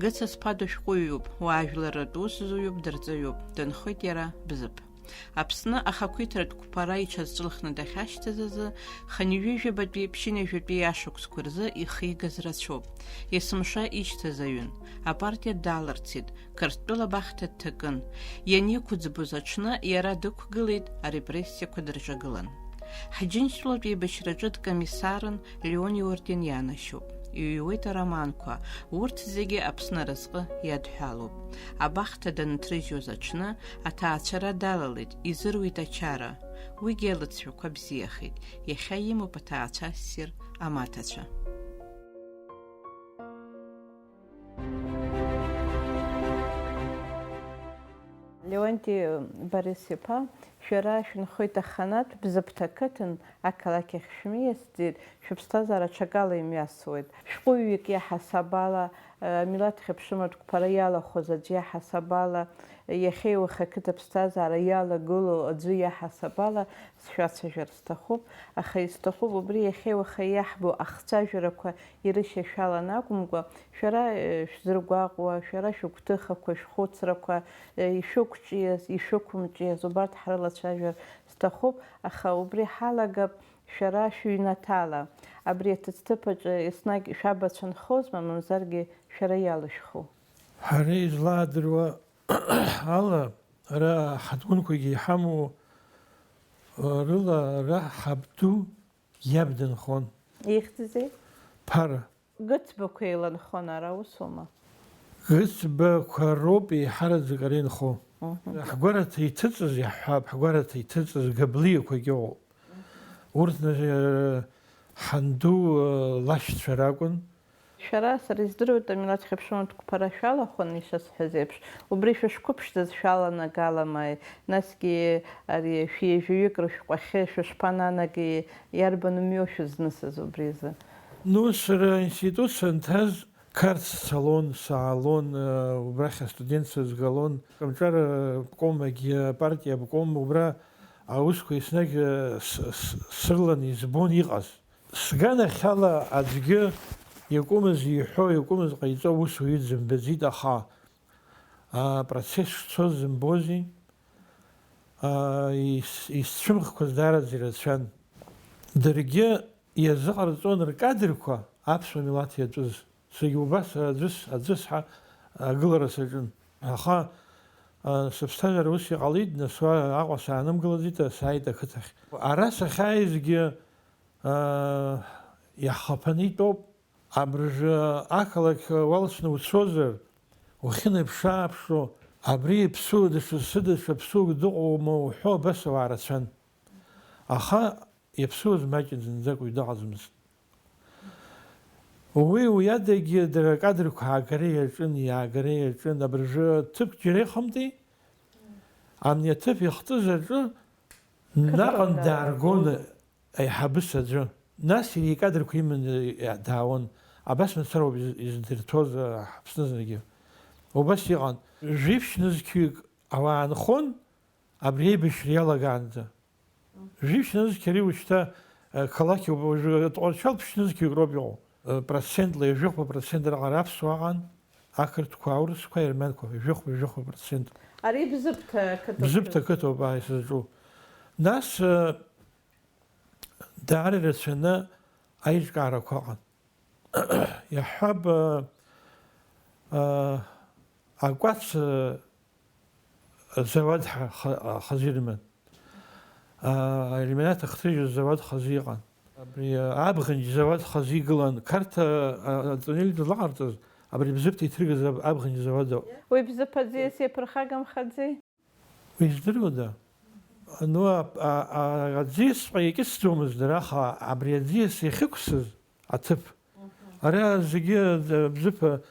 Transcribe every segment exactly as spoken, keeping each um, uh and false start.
Гыцасԥа дышәҟәыҩҩуп, уаажәларратә усзуҩуп, дырҵаҩуп, дынхоит иара Бзыԥ. Аԥсны ахақәиҭратә қәԥара иҽазҿлыхны дахьашьҭаз азы, хынҩажәижәабатәи ԥшьынҩажәатәи ашықәсқәа рзы ихигаз рацәоуп. Есымша ишьҭаз аҩын, апартиа даларцеит, Қырҭтәыла абахҭа дҭакын. Ианиқәыӡбоз аҽны иара дықәгылеит, арепрессиақәа дырҿагылан. Ҳџьынџьтәылатә еибашьраҿы дкомиссарын, Леон иорден ианашьоуп. Иҩуеит ароманқәа, урҭ зегьы Аԥсны аразҟы иадҳәалоуп. Абахҭа данҭрыжьуаз аҽны аҭаацәара далалеит, изыруит ачара. Уигьы алыҵшәақәа бзиахеит, иахьа имоуп аҭаацәа ссир амаҭацәа. Леонти Борис-иԥа, шәара шәынхоит аханатә Бзыԥҭа қыҭан, ақалақь ахь шәмиасӡеит, шәыԥсҭазаара аҽакала имҩасуеит. Шәҟәыҩҩык иаҳасаб ала, э, милаҭ хьыԥшымрак қәԥара иалахәыз аӡә иаҳасаб ала, иахьеи уахеи ақыҭа ԥсҭазаара иалагылоу аӡәы иаҳасаб ала сшәацәажәар сҭахуп, аха исҭахуп убри иахьеи уахеи иаҳбо ахцәажәарақәа ирышьашәалан акәымкәа, шәара, э, шәзыргәаҟуа, шәара шәыгәҭыхақәа, шәхәыцрақәа, э, ишәықәҿиаз, ишәықәымҿиаз, убарҭ ҳрылацәажәар сҭахуп, аха убри ҳалагап шәара шәыҩнаҭала. Абри аҭыӡҭыԥ аҿы еснагь шәабацәа нхозма, мамзаргьы шәара иалышәху? Ҳара излаадыруа ала, ара ҳадунқәагьы иҳамоу, э, рыла ара ҳабду иаб дынхон. Ихьӡызеи? Ԥара. Гыцбақәа еиланхон, ара усума? Гыцбақәа роуп еиҳараӡак ара инхо. Мгм. Ҳгәараҭа иҭыҵыз иаҳҳәап, ҳгәараҭа иҭыҵыз габлиақәагьы ыҟоуп. Урҭ, э, ҳанду, э, лашьцәа ракәын. Шәара, сара издыруеит, амилаҭ хьыԥшымрак қәԥара шәалахәын, ишысҳәаз еиԥш. Убри шәышқәыԥшӡаз шәаланагалама? Насгьы ари шәи ҩажәаҩык рышәҟәахьы шәышԥананагеи, иарбану мҩоу шәызнысыз убри азы? Ну, сара аинститут санҭаз, Қарҭ сцалон, саалон, э, убрахь астудент сызгалон, Кәамҿар, э, обкомагьы, апартиа обком, убра аусқәа еснагь, э, с-, с-, срыланы избон иҟаз. Сганахьала аӡәгьы иакәымыз иҳәо, иакәымыз ҟаиҵо аус уаҩы дзымбаӡеит, аха, а, процесс шцоз зымбози, а, ис-, исцәымӷқәаз даараӡа ирацәан. Даргьы иазыҟарҵон ркадрқәа аԥсуа милаҭ иатәыз. Саргьы убас аӡәы с-, аӡәы сҳа-, агылара саҿын. Аха, а, сыԥсҭазаара ус иҟалеит, нас уа Аҟәа саанымгылаӡеит, сааит ақыҭахь. Ара сахьааизгьы, а, иаҳхаԥаны итәоуп. Абыржәы ақалақь уалсны уцозар, ухьынеиԥш-ааԥшро, абри иаԥсуа даҽа, сыда даҽа ԥсуак дыҟоума уҳәо, абас ауаа рацәан. Аха иаԥсуаз маҷын, зынӡак уаҩ дыҟаӡамызт. Уи, уи адагьы дара акадрқәа аагара иаҿын, иаагара иаҿын, абыржәы ҭыԥк џьара ихымти, ани аҭыԥ ихтыз аҿы наҟ дааргон аиҳабыс аӡәы. Нас иара икадрқәа иманы даауан. Абас мацароуп из-, издырҭоз, а, Аԥсны зегьы. Убас иҟан. Жәиԥшь нызқьҩык ауаа нхон, абри аибашьра иалагаанӡа. Жәиԥшь нызқьи уажәшьҭа, э, қалақь ауп, уажәы Тҟәарчал ԥшь нызқьҩык роуп иҟоу. Э, процентла ҩажәихәба процент раҟара аԥсуаа ыҟан, ақырҭқәа, аурысқәа, ерманқәа, ҩажәихәба, ҩажәихәба процент. Ари Бзыԥҭа ақыҭоуп. Бзыԥҭа ақыҭоуп, ааи, сызҿу. Нас, э, даара ирацәаны аиҿкаарақәа ыҟан. Иаҳҳәап, э, э, акәац, э, Зауад ҳа-, ха-, хазы ирыман. Аа, алиминаҭ ахҭыжьыз зауад хазы иҟан. Абри, аа, Абӷанџь зауад хазы игылан. Қарҭ, аа, атуннель дызлаҟарҵаз, абри Бзыԥҭа иҭыргаз аб-, Абӷанџь зауад ауп. Уи Бзыԥ аӡиас иаԥырхагамхаӡеи? Уи здыруада? Ну, а, а, а, аӡиасҵәҟьа иакьысӡомызт дара, аха абри аӡиас иахьықәсыз, аҭыԥ. Ара зегьы, э, Бзыԥ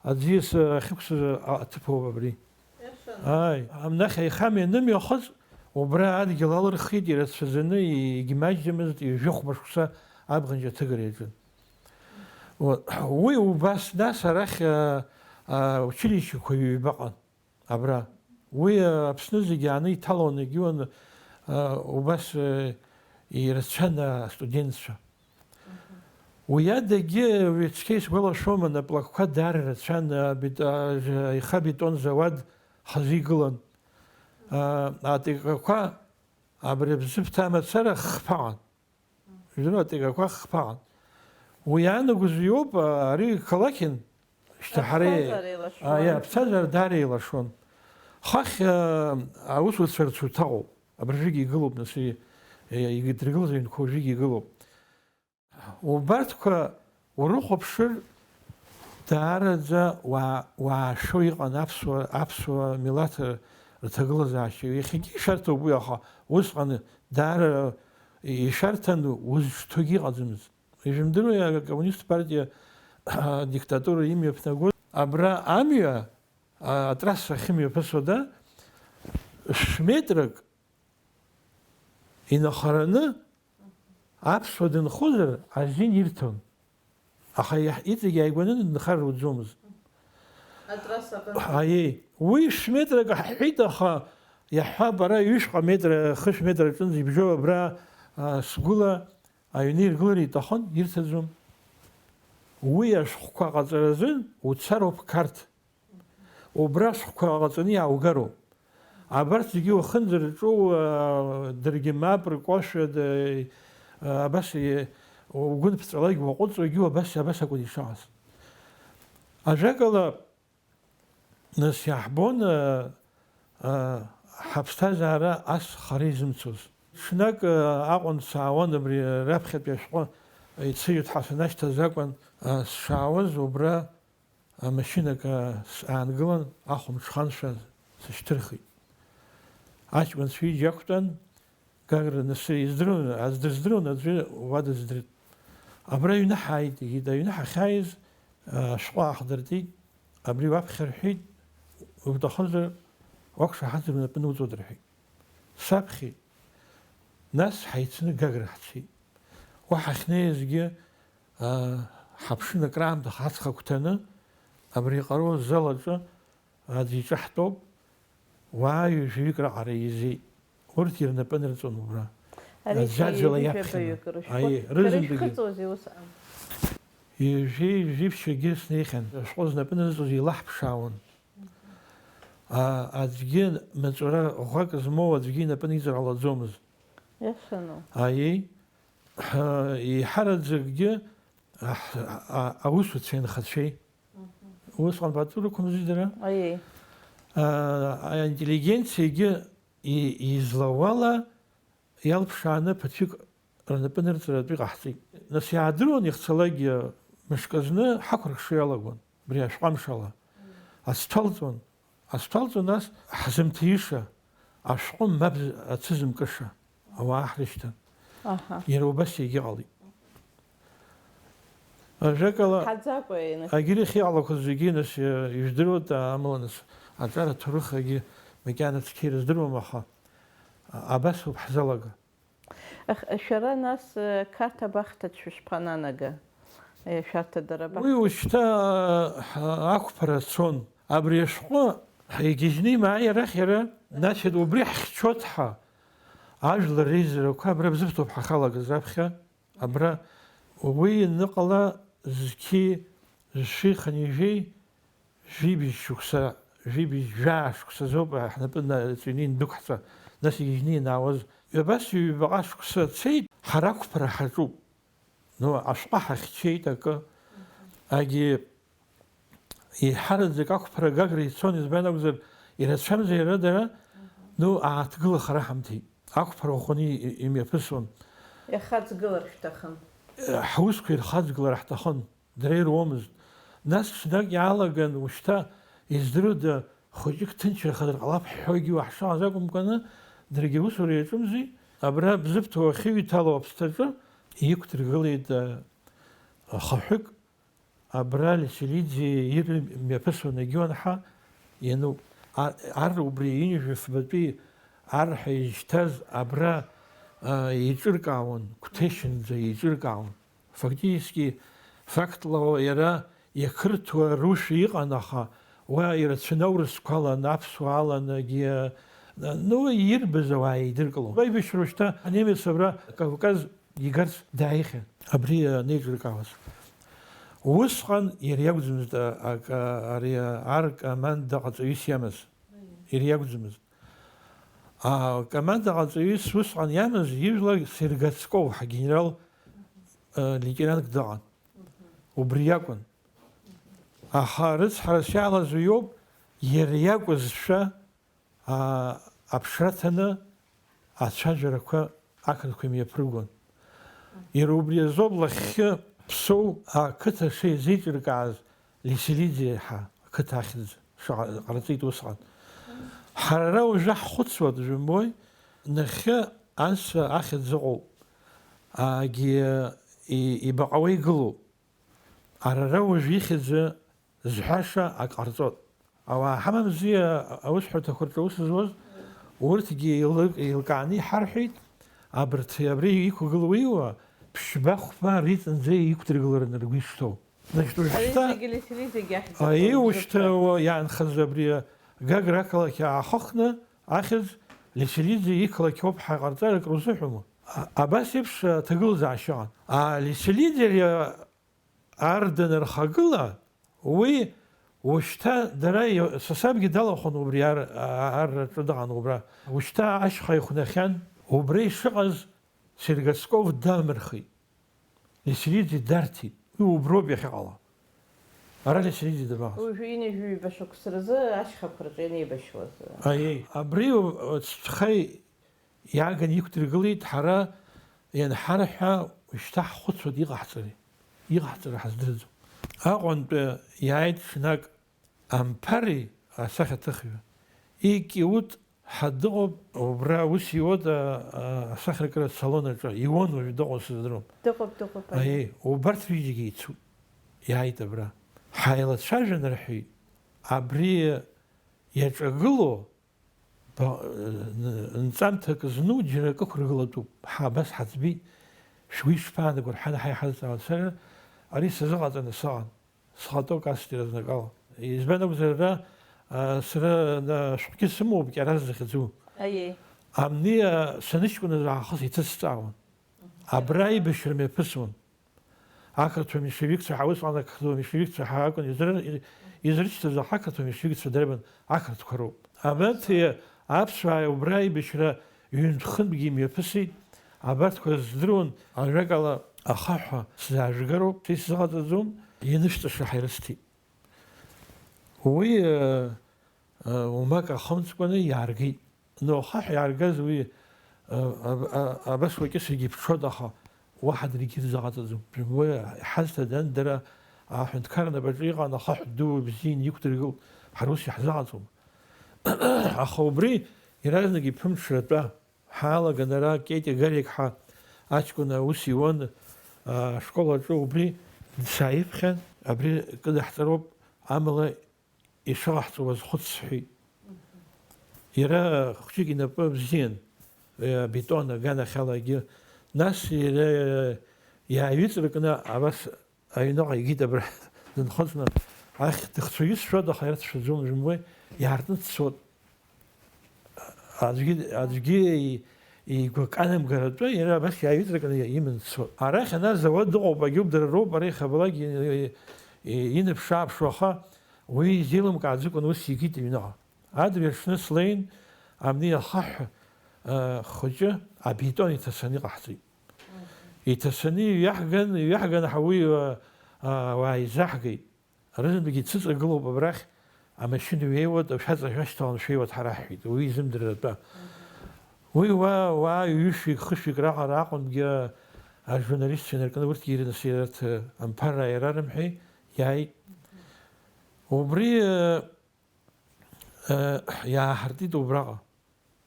аӡиас ахьықәсыз аҭыԥ ауп абри. Ааи, амнахь аихамҩа анымҩахыҵ, убра адгьыл алырхит, ирацәаӡаны, егьмаҷӡамызт, ҩажәихәба шықәса Абӷанџь аҭыгара иаҿын. Вот. Уи убас, нас арахь, а, а, училищеқәа ҩба ыҟан. Абра. Уи, а, Аԥсны зегьы ааны иҭалон, егьиуан, а, убас, а, ирацәан астудентцәа. Мгм. Уи адагьы, уи цқьа исгәалашәома, наплакқәа даара рацәан, абет-, а, аихабетон зауад ҳазигылан. А, атикақәа, абри Бзыԥҭа мацара хԥаан. Жәдыруа атикақәа хԥаан. Уи иаанагоз иоуп, а, ари қалақьын, шьҭа ҳара, Аԥсҭазаара еилашуан. А, иа, аԥсҭазаара даара еилашуан. Хахь, а, аусуцәа рцуҭаҟоуп. Абыржәгьы игылоуп, нас, и-, и-, идыргылаз аҩнқәа уажәгьы игылоуп. Убарҭқәа урыхәаԥшыр, даараӡа уаа-, уаашәо иҟан аԥсуа, аԥсуа милаҭ рҭагылазаашьа. Иахьагьы ишарҭоуп уи, аха усҟан даара ишарҭан, узҿҭогьы ыҟаӡамызт. Ишәымдыруеи, акоммунист партиа адиктатура имҩаԥнагоз? Абра амҩа, а, атрасса ахьымҩаԥысуада, шә-метрак инахараны аԥсуа дынхозар азин ирҭон. Аха иаҳ-, иҵегь ааигәаны дынхар луӡомызт. Атрасса аҟынтә. Аиеи, уи шә-метрак ҳҳәеит, аха иаҳҳәап, ара ҩышәҟа метр, хышә метр аҿынӡа ибжьоу абра, а, сгәыла аҩны иргылар иҭахын, ирҭаӡом. Уи ашәҟәқәа ҟаҵаразын уцароуп Қарҭ. Убра ашәҟәқәа ҟаҵаны иааугароуп. Абарҭ зегьы уахынӡарҿоу, а, даргьы мап ркуашәа, да-, а, абас, е, угәы нԥҵәалакь уаҟәыҵуагьы абас, абас акәын ишыҟаз. Ажәакала, нас иаҳбон, а, а, ҳаԥсҭазаара ас хара изымцоз. Ҽнак, а, Аҟәа саауан, абри раԥхьатәи ашәҟәы ицыҩуеит ҳәа санашьҭаз акәын, а, сшаауаз убра амашьынак, а, с-, аангылан, ахәымҽханшәа сышьҭырхит. Аҷкәынцәа ҩыџьа ақәтәан, Гагра насы издыруан, аӡә дыздыруан, аӡәы уа дыздырт. Абра аҩны ҳааит, иҳәит, аҩны ҳахьааиз, а, ашәҟәы аахдыртит, абри уаԥхьа рҳәеит, уҭахызар, уақәшаҳаҭыр унапы нуҵоит рҳәеит. Саԥхьеит. Нас ҳаицны Гагра ҳцеит. Уа ҳахьнеизгьы, аа, ҳаԥшын акраамҭа ацха агәҭаны, абри иҟароу азал аҿы аӡәы иҿы ҳтәоуп, уаа ҩажәаҩык раҟара еизеит. Урҭ ирнапы нырҵон убра. Ари Аӡәаӡәала ҩажәи иаԥхьаны. Жәабаҩык рышәҟәы. Аиеи, рызынтәыгьы. Шәхыҵуазеи усҟан? Ҩажәи жәиԥшьагьы снеихьан. Ашәҟәы знапы нырҵоз еилаҳԥшаауан. А, аӡәгьы маҵура ӷәӷәак змоу аӡәгьы инапы ниҵар ҟалаӡомызт. Иашану? Аиеи. Ҳа, еиҳараӡакгьы, аҳ-, а, аусуцәеи анхацәеи. Мгм. Усҟан пату рықәымзи дара. Аиеи. А, аинтеллигенциагьы и-, излауала иалԥшааны ԥыҭҩык рнапы нырҵаратәы иҟаҳҵеит. Нас иаадыруан ихцалакгьы мышкы зны ҳақәыркшо иалагон, абри ашәҟәы амшала. Ацәҭалҵон, ацәҭалҵон нас ҳзымҭиша, ашәҟәы мап ацәызымкыша, ауаа ҳрышьҭан. Аҳа. Иара убас егьыҟалеит. Ажәакала, Ҳаӡакәа ианышә- агьырахь иҟалақәаз зегьы нас, э, ижәдыруеит, амала нас аҿар аҭоурыхагьы макьана цқьа ирыздыруам, аха, а-, абас ауп ҳзалага. Ах, шәара нас, э, Қарҭ абахҭаҿ шәышԥананага? Э, шәарҭа дара абахҭаҿ? Уи ушьҭа, э, ақәԥара цон. Абри ашәҟәы ҳаигьежьны имааи арахь иара, значит, убри ҳхьчоит ҳәа, ажәлар реизарақәа абра Бзыԥҭоуп ҳахалагаз раԥхьа, абра уи аныҟала зқьи жәшәи хынҩажәи Жәибжь шықәса, жәибжь жәаа шықәсазоуп ҳнапы наҵҩны индәықәҳҵа, нас игьежьны ианаауаз. Абас ҩбаҟа шықәса цеит, ҳара ақәԥара ҳаҿуп. Ну, ашәҟәы ҳахьчеит акы. Агьи еиҳараӡак ақәԥара Гагра ицон, избан акәзар, ирацәамзар иара дара, ну, ааҭгылахара ҳамҭеит. Ақәԥара ӷәӷәаны и-, имҩаԥысуан. Иахаҵгылар шәҭахын. Ҳусқәа ирхаҵгылар ҳҭахын. Дара ируамызт. Нас ҽнак иаалаган, ушьҭа, издыруда, хәыҷык ҭынчраха дыр ҟалап ҳҳәогьы уаҳшааз акәымкәаны, даргьы аусура иаҿымзи, абра Бзыԥҭа уахьыҩҭало аԥсҭаҿы иқәдыргылеит, а, хаҳәык, абра Леселиӡе ир мҩаԥысуан егьиуанҳа иануп. А-, ар убри ҩынҩажәи фбатәи ар ҳәа изышьҭаз абра, а, еиҿыркаауан, Қәҭешьынӡа еиҿыркаауан. Фактически, фактла иара иақырҭуа рушәа иҟан, аха уа ирацәаны аурысқәа алан, аԥсуаа алан, егьи, ну, ирбаз ауаа еидыркылон. Аибашьра уажәшьҭа анемец абра Кавказ игарц дааихьан, абри анеиҿыркаауаз. Усҟан иара иакәӡамызт, а, ак-, а, ари, а, ар командаҟаҵаҩыс иамаз. Иара иакәӡамызт. А, командаҟаҵаҩыс усҟан иамаз ижәлар Сергацков ҳгенерал, а, леитенантк дыҟан. Убри иакәын. Аха рыцҳарас иаалаз уиоуп, иара иакәызшәа, аа, аԥшра ҭаны ацәажәарақәа ақырҭқәа имҩаԥыргон. Иара убри азоуп лахьхьы Ԥсоу ақыҭа шеизеиҿыркааз Леселидзе ҳәа ақыҭа ахьӡ шаҟа-, ҟарҵеит усҟан. Ҳара ара уажәы ҳхәыцуа, дыжәымбои, нахьхьы анса ахьӡ ыҟоуп, аагьы и-, ибаҟауа игылоуп. Ара ара уажә ихьӡы зҳәаша ак ҟарҵот. Ауаа ҳамамзи, аусҳәарҭақәа рҿы аус зуаз, урҭгьы еилык-, еилкааны иҳарҳәеит, абарҭ абри иқәгылоу иуа, ԥшьба-хәба риҵанӡа иқәдыргыларын ргәы ишҭоу. Значит, уажәшьҭа, Ари зегьы Леселидзегьы ахьӡ аиеи, акәын, уажәшьҭа зыԥхьа. Уа иаанхаз абри Гагра ақалақь аахыхны ахьӡ Леселидзе иқалақь ауп ҳәа ҟарҵар акры узыҳәома? А-, абас еиԥш аҭагылазаашьа ыҟан. А, Леселидзе ари Арда нархагыла, уи ушьҭа дара ио-, сасабгьы далахәын убри ар-, а-, арраҿы дыҟан убра. Ушьҭа ашьха ихәнахьан, убра ишыҟаз Сергацков дамырхит. Леселидзе дарҭеит. Уи уброуп иахьыҟала. Ара Леселидзе дабаҟаз? Уажәы ҩынҩажәи ҩба шықәса рзы ашьхақәа рҿы ианеибашьуаз. Аиеи, абри, э, цәҭхеи Иааганы иқәдыргылеит, ҳара ианҳарҳәа, уажәшьҭа ҳхәыцуеит, иҟаҳҵари, иҟаҳҵара ҳаздырӡом. Аҟәантәи иааит ҽнак Амԥари асахьаҭыхҩы. Икиут ҳәа дыҟоуп, убра аус иуеит, а, а, асахьаркыратә салон аҿы, иуан уажә дыҟоу сыздыруам. Дыҟоуп, дыҟоуп, аиеи. Аиеи, убарҭ рҩыџьагьы ицуп, иааит абра. Ҳаилацәажәан рҳәеит, абри иаҿагылоу Ба-, н-, нҵамҭак зну џьара акы ықәыргылатәуп. Ҳа абас ҳаӡбеит, шәгәы ишԥаанаго рҳәан, ҳа иҳазҵаауан. Сара ари сазыҟаҵаны сыҟан. Схатәоуп ас иаразнакала. Избан акәзар, ара, а, сара, на, шәҟәгьы сымоуп, Кьараз захьӡу. Аиеи. Амни, а, саныҷкәыназ аахыс иҭысҵаауан. Абра аибашьра мҩаԥысуан. Ақырҭуа меншевикцәа ҳәа, усҟан ақырҭуа меншевикцәа ҳәа акәын изры-, изрышьҭаз, аха ақырҭуа меншевикцәа дреибан ақырҭқәа роуп. Абарҭ аԥсуаа убра аибашьра ҩынтә-хынтәгьы имҩаԥысит, абарҭқәа здыруан, ажәакала, ахаҳә ҳәа сзаажәгароуп, са исзыҟаҵаӡом, ианышәҵаша ҳаирысҭеит. Уи, э, э, уамак ахымҵкәаны иааргеит. Но ахаҳә иааргаз уи, а, а, а, абас уакьысыргьы иԥҽуеит, аха уаҳа даргьы ирзыҟаҵаӡом. Уи иҳазҭада, дара аҳәынҭқарра напаҿы иҟан, ахаҳә ду бзианы иқәдыргылт, ҳара ус иаҳзыҟаҵом. Аха убри иаразнак иԥымҽра атәа ҳалаган, ара Кьетиа Гарик ҳәа аҷкәын аус иуан, а, ашкол аҿы, убри сааиԥхьан, абри кыдаҳҵароуп, амала ишыҟаҳҵо уазхәыц, сҳәеит. Иара хәҷык инапы бзиан, э, абетон аганахьалагьы. Нас иара, э, иааҩыҵракны абас аҩныҟа игеит, абра дынхыҵны. Ахьҭа дыхцәы исшәоит, аха иара дцәаӡом, жәымбои, иаартны дцот. Аӡәгьы, аӡәгьы и-, игәы канамгаратәы иара абас иааҩыҵракны иман дцот. Арахь ана зауад ыҟоуп, агьоуп, дара роуп, ара ихабалак и-, и-, и-, инаԥш-ааԥшуа, аха уи изеилымкааӡакәан ус игеит аҩныҟа. Адырҩаҽны слеин, абни ахаҳә, а, хәыҷы абетон иҭацаны иҟаҳҵеит. Иҭацаны иҩаҳган, иҩаҳган ҳа уи, а, а, ауаа изаҳгеит. Рызынтәгьы ицыҵагылоуп абрахь, амашьына ҩеиуеит, ашәаҵа шәашьҭалан шәеиуеит ҳара ҳҳәеит, уи изымдырратәа. Уи уа, уаа ҩышәҩык, хышәҩык раҟара Аҟәантәгьы ажурналистцәа инаркны урҭгьы ирнасыҩрырҭ амԥарра иарарымҳәеи, иааит. Убри, э, э, иааҳартит убраҟа.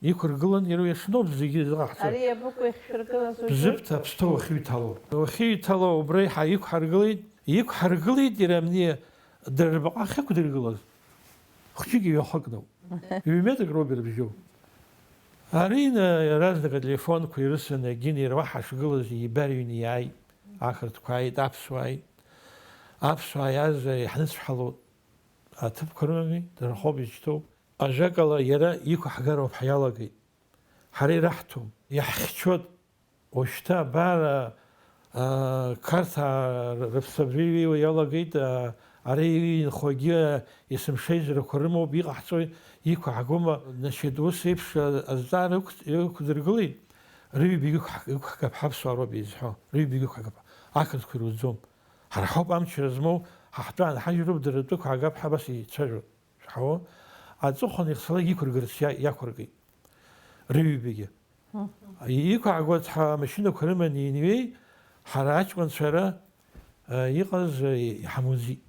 Иқәыргылан, иара иашноуп зегьы зыҟаҳҵо. Ари иабыкәу иахьшәыргылаз уажәы? Бзыԥҭа Аԥсҭа уахьыҩҭало. Уахьыҩҭало убра иҳа-, иқәҳаргылеит, иқәҳаргылеит иара амни дара рбаҟа ахьықәдыргылаз. Хәҷык ҩахыкноуп. Ҩ-метрк роуп ирыбжьоу. Ари ина-, иаразнак ателефонқәа ирысын, егьин иара уа ҳашгылаз ибарҩны иааит. Ақырҭқәа ааит, аԥсуаа ааит. Аԥсуаа иааз иҳаныцәҳалоит. Аҭыԥқәа рымами, дырхоуп изышьҭоу. Ажәакала, иара иқәаҳгароуп ҳәа иалагеит. Ҳара ираҳҭом, иаҳхьчоит. Уажәшьҭа абар, аа, Қарҭаа рыԥсабаҩ ииуа иалагеит, аа, ара иинхогьы есымша еизарақәа рымоуп, иҟаҳҵои, иқәаҳгома, значит, ус еиԥш азҵаара ықә-, ықәдыргылеит, рыҩбагьы ықәҳ-, ықәҳгап, ҳаԥсуаа роуп изҳәо, рыҩбагьы ықәҳгап, ақырҭқәа ирузӡом. Ҳара ҳауп амчра змоу, ҳа ҳтәы аанҳажьроуп, дара ртәы ықәҳгап ҳәа абас еицәажәо. Шәҳауа, аҵыхәан ихсалак иқәыргарц иа-, иақәыргеит рыҩбагьы. Мгм. Иқәаагац ҳәа амашьынақәа рыманы инеи, ҳара аҷкәынцәа ара, а, иҟаз, а, иҳамуӡеит.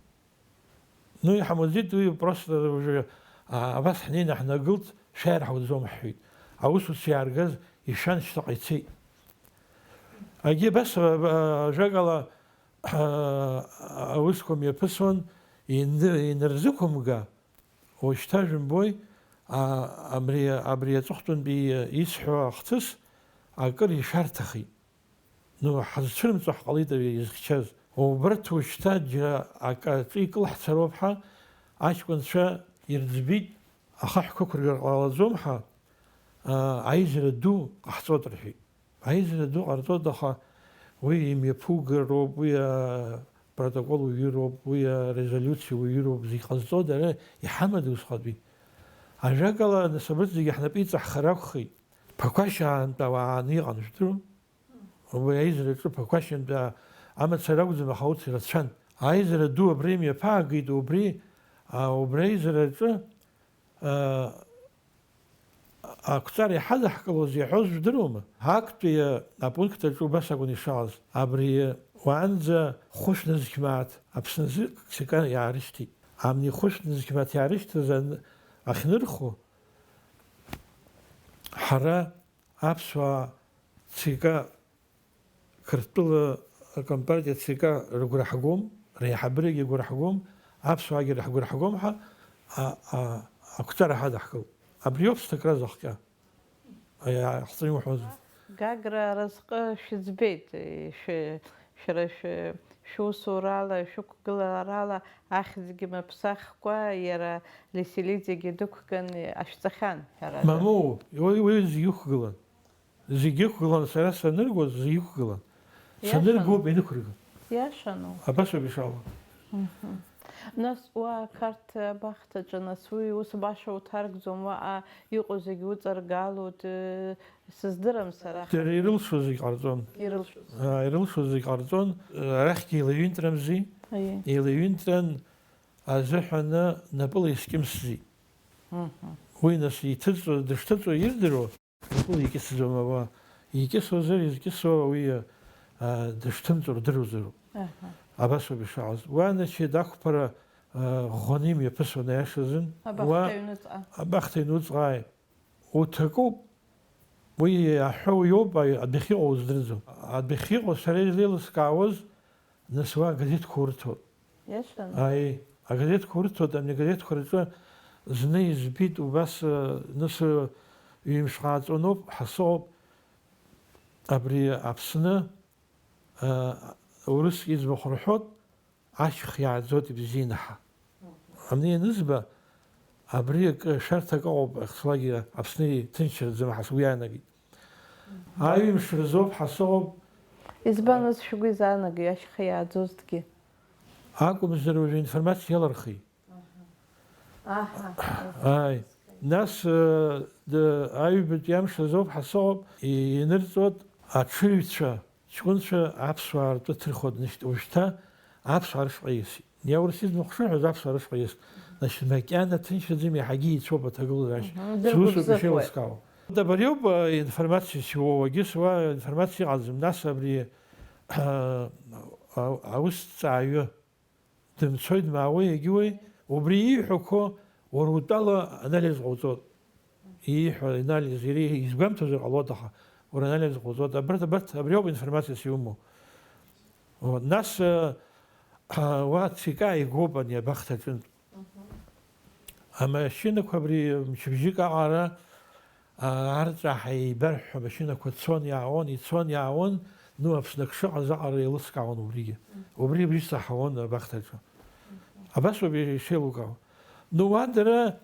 Ну, иҳамуӡеит, уи просто уже, а, абас ҳнеины ҳнагылт, шәааир ҳауӡом ҳҳәеит. Аусуцәа иааргаз ишәан, шьҭахьҟа ицеит. Агьи абас, а, а, ажәакала, а, аусқәа мҩаԥысуан, ин-, инарзықәымга, Уажәшьҭа жәымбои, а, абри, абри аҵыхәтәантәи исҳәо ахҭыс акыр ишәарҭахеит. Ну, ҳазцәырымҵуа ҳҟалеит ари изхьчаз. Убарҭ уажәшьҭа џьара акы аҿы икылҳцароуп ҳәа аҷкәынцәа ирӡбеит, ахаҳәқәа ықәыргар ҟалаӡом ҳәа, а, аизара ду ҟаҳҵоит рҳәеит. Аизара ду ҟарҵоит, аха уи имҩаԥугароуп, уи апротокол уаҩыроуп, уи арезолиуциа уаҩыроуп, зегь ҟазҵо дара иҳамада усҟатәи? Ажәакала, нас абарҭ зегьы ҳнапы иҵаҳхыр акәхеит. Ԥақәашьаантә ауаа ааны иҟан, жәдыруа? Убри аизараҿы Ԥақәашьантәи амацара акәӡам, аха урҭ ирацәан. Аизара ду абра имҩаԥаагеит, убри, а, убри аизараҿы, а, Ақәҵара иҳадаҳкылоз иаҳәоз жәдыруама? Актәи апункт аҿы убас акәын ишааз. Абри уаанӡа хәышә нызқь мааҭ Аԥсназы ЦК иаарышьҭит. Амни хәышә нызқь мааҭ иаарышьҭыз ан-, ахьнырхо, ҳара аԥсуаа ЦК Қырҭтәыла акомпартиа ЦК рыгәра ҳгом, реиҳабырагьы агәра ҳгом, аԥсуаагьы рыгәра ҳгом ҳәа, а, а, ақәҵара ҳадаҳкылт. Абри ауп сҭакра зыхҟьа. Аиа, ҳҵаҩы уҳәозар. Гагра аразҟы шәыӡбеит, шәы-, шәара шәы-, шәусурала, шәықәгыларала ахьӡгьы мыԥсахкәа, иара Леселидиагьы дықәган ашәҵахьан, ҳәарада. Мамоу, уи, уи зегьы ықәгылан. Зегьы ықәгылан, сара саныргоз, зегьы ықәгылан. Иашан. Саныргоуп, инықәырган. Иашану? Абас ауп ишалоу. Мгм. Нас уа Қарҭ абахҭаҿы, нас уи ус баша уҭаркӡом, уаҟа иҟоу зегьы уҵаргалоит, э, сыздырам сара. Дара ирылшо зегь ҟарҵон. Ирылшоз. Аа, ирылшо зегь ҟарҵон. Арахьгьы еилаҩынтрамзи. Аиеи. Еилаҩынтран азыҳәаны напыла искьымсӡеит. Мгм. Уи нас иҭыҵуа, дышҭыҵуа ирдыруа. Икьысӡом ауаа. Икьысозар, изкьысуа уи, а, дышҭымҵыр дыруазароуп. Аҳа. Абас ауп ишаауаз. Уа, значит, ақәԥара, а, ӷәӷәаны имҩаԥысуан аиашазын. Абахҭа аҩныҵҟа. Абахҭа аҩныҵҟа, ааи. Уҭакуп. Уи аҳәа уиоуп, аи-, адәахьыҟоу уздырӡом. Адәахьыҟоу сара излеилыскаауаз, Нас уа агазеҭқәа урҭоит. Иашан? Аи, агазеҭқәа урҭоит, ани агазеҭқәа рҿы зны избеит убас, э, нас, э, ҩымш ҟааҵоноуп, ҳасоуп, абри Аԥсны, э, урыс иӡбахә рҳәоит, ашьха иааӡоит ибзианы ҳа. Ани ианызба, абри акы, шәарҭак ыҟоуп, ахцлагьы Аԥсны иҭынчраӡам ҳәа сгәы иаанагеит. Аҩымш рзоуп ҳасоуп. Избан ус шәгәы изаанагеи, ашьха иааӡозҭгьы? Акәымзар, уажәы информациа иалырхит. Аҳа. Ааи. Нас, э, д-, аҩбатәи амш азоуп ҳасоуп, и-, инырҵоит аҽыҩцәа. Ҷкәынцәа аԥсуаа ртәы ҭырхуа днышьҭ-, уажәшьҭа аԥсуаа рышҟа ииасит. Иаурыс иӡбахә шырҳәоз аԥсуаа рышҟа ииасит. Значит, макьана ҭынчраӡам, иаҳагьы еицәоуп аҭагылазаашьа. Мгм, зусурқәа дыргәыбзыӷуеит. Шеилыскаауа. Абри ауп, а, информациа сиуоу, уагьы суа информациа иҟаӡам. Нас абри, а, а, аусҭҵааҩы Дымцои дмаауеи, егьиуеи, убри ииҳәақәо уара утәала анализ ҟауҵот. Ииҳәо анализ, иара изгәамҭозар ҟалоит, аха уара анализ ҟауҵот. Абарҭ, абарҭ, абри ауп информациас иумоу. Вот. Нас, э, а, уа ЦК игоуп ани абахҭа аҿынтә. Мгм. Амашьынақәа абри мчыбжьык аҟара А, арҵәааҳәа еибарҳәҳәа амашьынақәа цон, иаауан, ицон, иаауан, ну, Аԥсны ак шыҟаз аҟара еилыскаауан убригьы. Мгм. Убри, убри саҳауан абахҭаҿы. Мгм. Абас ауп ишеилукаауа. Ну, уа дара,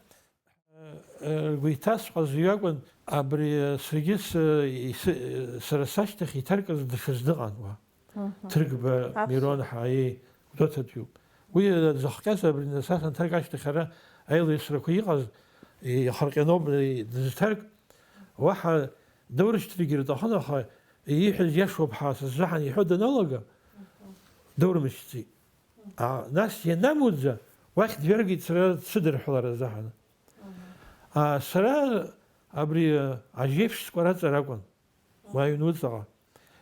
э, э, ргәы иҭасҳәаз уи акәын, абри, э, саргьы сы-, ис-, э, сара сашьҭахь иҭаркыз даҽаӡә дыҟан уа. Мгм. Ҭырқьба Аԥсуа. Мирон ҳәа, аиеи, Гәдоуҭатәиуп. Уи, э, дзыхҟьаз абри нас анҭарк ашьҭахь ара аилаҩсрақәа иҟаз, э, иахырҟьаноуп, э, дызҭарк, уаҳа доурышьҭрагьы рҭахын, аха ииҳәаз иашоуп ҳәа сыззаҳан иҳәо даналага, доурмышьҭӡеит. А, нас ианамуӡа, уахь дҩаргеит сара дсыдырҳәалар азыҳәан. А, сара абри, а, ажьеиԥш скәараҵар акәын, уа аҩнуҵаҟа.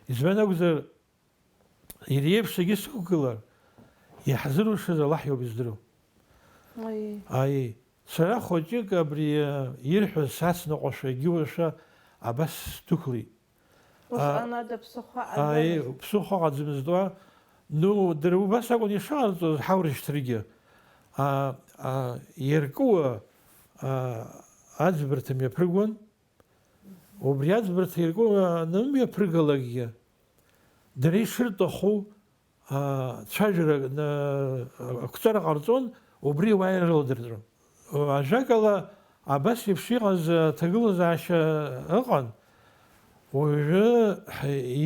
Избан акәзар, иреиԥш зегьы сықәгылар, иаҳзырушаз Аллаҳ иоуп издыруа. Аиеи. Аиеи. Сара хәыҷык абри, а, ирҳәаз сацныҟәашәа, егьиуашәа абас сдәықәлеит. Усҟан А, ада ԥсыхәа аи, ҟаӡамызт. Ԥсыхәа ҟаӡамызт уа. Ну, дара убас акәын ишыҟарҵоз, ҳаурышьҭрагьы. А, а, иаркуа, а, аӡбарҭа мҩаԥыргон. Убри аӡбарҭа иаркуа анымҩаԥыргалакгьы, дара ишырҭаху, а, цәажәара, а, ақәҵара ҟарҵон, убри уа ирыладырҵон. Ажәакала, абас еиԥш иҟаз аҭагылазаашьа ыҟан, уажәы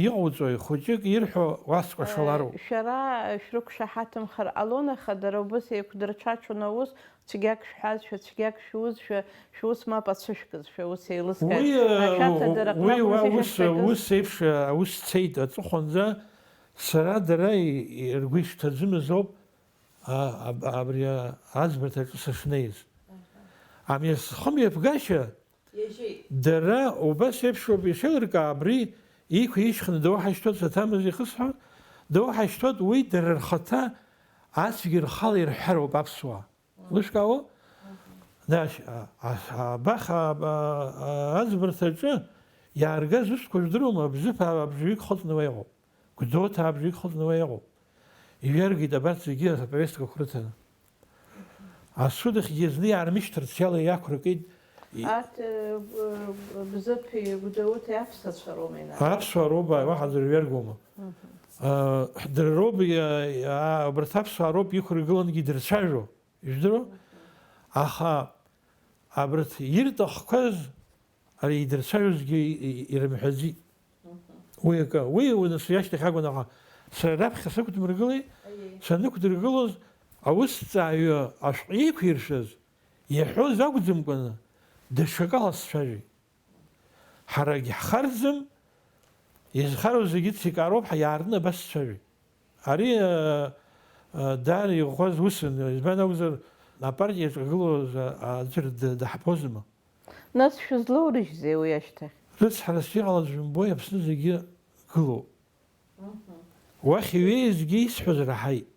иҟауҵои, хәыҷык ирҳәо уаскәашалароуп. Шәара шәрықәшаҳаҭымхар ҟалон, аха дара убас еиқәдырҽаҽон аус, цәгьак шәҳәазшәа, цәгьак шәузшәа, шәус мап ацәышәкызшәа, ус еилыскааит. Уи, э, Ашәарҭа дара уи уа акәымзи ус, шәышьҭагыз? Ус еиԥш, э, аус цеит аҵыхәанӡа, сара дара и-, и-, ргәы ишҭаӡомыз ауп, а, аб-, абри, а, аӡбарҭаҿы сышнеиз. Аха. Ами схымҩаԥгашьа, Иажьеит. Дара убас еиԥшроуп ишеилыркаа, абри иқәа ишьхны доуҳашьҭуеит, саҭамыз ихысҳәа, доуҳашьҭуеит, уи дара рхаҭа ацәгьа рхала ирҳәароуп аԥсуаа. Лышәкаауоу? Нас, а, а, абаха, а, а, аӡбарҭаҿы иааргаз усқәа жәдыруама, Бзыԥ абжаҩык хыҵны уа иҟоуп. Гәдоуҭа абжаҩык хыҵны уа иҟоуп. Иҩаргеит абарҭ зегьы аповесткақәа рыҭаны. Асудахьгьы зны иаармышьҭырц иала иақәыркит. И- Арҭ, э, б-, б-, Бзыԥи Гәдоуҭеи аԥсацәа роума, инаркны? Аԥсуаа роуп, уаҳа аӡәыр иҩаргома. Мгм. А, дара роуп, иа-, иа-, абарҭ аԥсуаа роуп иқәыргылангьы идырцәажәо, ижәдыруа? Мгм. Аха абарҭ ирҭахқәаз Ари идырцәажәозгьы и-, и-, ирымҳәаӡеит. Мгм. Уи акы, уи, уи нас иашьҭахь акәын, аха сара раԥхьа сықәдмыргылеит, Аиеи. Санықәдыргылоз, аусҭҵааҩы ашәҟәы еиқәиршәаз, иаҳәоз акәӡамкәаны, даҽакала сцәажәеит. Ҳарагь ҳхарӡам, изхароу зегьы цикароуп ҳәа иаартны абас сцәажәеит. Ари, а, а, даара иӷәӷәаз усын, избан акәзар, апартиаҿы игылоз, а, аӡәыр д-, даҳбозма. Нас шәызлоурыжьзеи уи ашьҭахь? Рыцҳарас иҟалаз жәымбои, Аԥсны зегьы гылоуп. Мгм. Уахь иҩеизгьы исҳәаз раҳаит.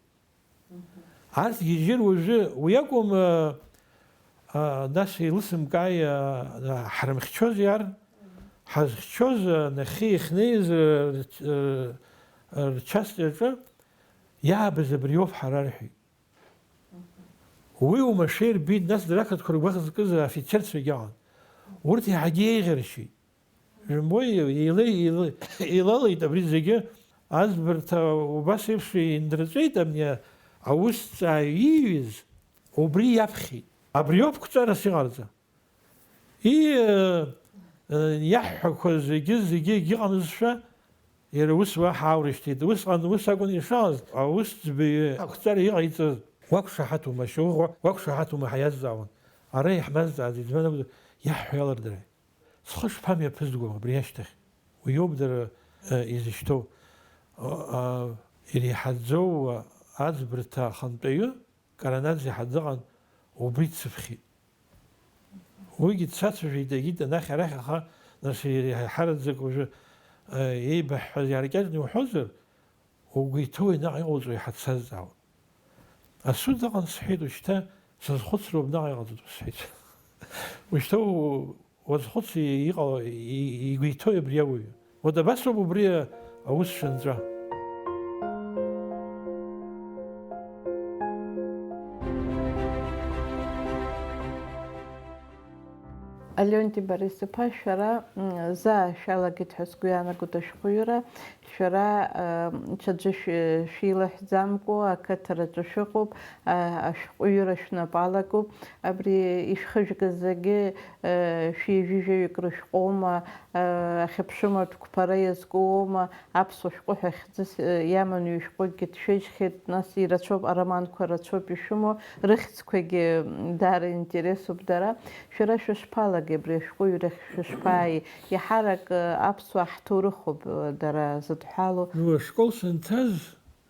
Мгм. Арҭ гьежьыр уажәы уи акәым, а, а, нас еилысымкааи, а, а, ҳрымхьчозеи ар? Мгм. Ҳазхьчоз, а, нахьхьи иахьнеиз, а, рч-, а, а, рчастәи аҿы иаабаз абриоуп ҳара рҳәеит. Уи уамашәа ирбеит, нас дара ақырҭқәа ргәаӷ зкыз афицерцәагьы аҟан. Урҭ еиҳагьы еиӷьаршьеит. Жәымбои, еилеи-, еилеи-, еилалеит абри зегьы, аӡбарҭа убас еиԥш индырҵәеит, абни аусҭҵааҩ ииҩыз убри иаԥхьеит. Абриоуп қәҵарас иҟарҵа. И, э, э, иаҳҳәақәаз зегьы, зегьы егьыҟамызшәа, иара ус уа ҳааурышьҭит. Усҟан ус акәын ишааз, аусӡбаҩы ақәҵара иҟаиҵаз. Уақәшаҳаҭума, шьоуӷа, уақәшаҳаҭума ҳәа иазҵаауан. Ара иаҳмазҵааӡеит, избан акәзар, иаҳҳәо иалырдырааит. Схы шԥамҩаԥызго абри ашьҭахь? Уи иоуп дара, э, изышьҭоу. А, а, иреиҳаӡоу, а, аӡбарҭа ахантәаҩы, Каранаӡе ҳәа дыҟан, убри дсыԥхьеит. Уигьы дсацәажәеит, егьит анахь арахь, аха нас иреиҳараӡак уажәы, э, еибаҳҳәаз иааркьаҿны иуҳәозар, угәы иҭоуи наҟ иҟауҵои ҳәа дсазҵаауан. Асуд ыҟан, сҳәеит, ушьҭа сазхәыцроуп, наҟ иҟаҵатәу сҳәеит. Ушьҭа у-, Уазхәыц, иҟало, и-, игәы иҭои абри ауаҩы? Вот абас ауп убри аус шынҵәа. Леонти Борис-иԥа, шәара, м, заа шәалагеит ҳәа сгәы иаанагоит ашәҟәыҩҩра. Шәара, м, ҽаӡәы шәи-, шәилаҳәӡамкәа ақыҭараҿы шәыҟоуп, а, ашәҟәыҩҩра шәнапы алагоуп. Абри ишәхыжәгаз зегьы, э, шәи ҩажәаҩык рышәҟәоума, э, ахьыԥшымаҭәқәа ԥара иазкуоума, аԥсуа шәҟәы ҳәа хьӡыс, э, иаман ҩышәҟәыкгьы дшәыжьхьеит, нас ирацәоуп, ароманқәа рацәоуп ишәымоу, рыхьӡқәагьы, м, даара интересуп дара. Шәара шәышԥалагеи абри ашәҟәыҩҩрахь, шәышԥааи? Иаҳарак, э, аԥсуаа ҳҭоурыхуп, э, дара зыдҳәалоу. Ну, ашкол санҭаз,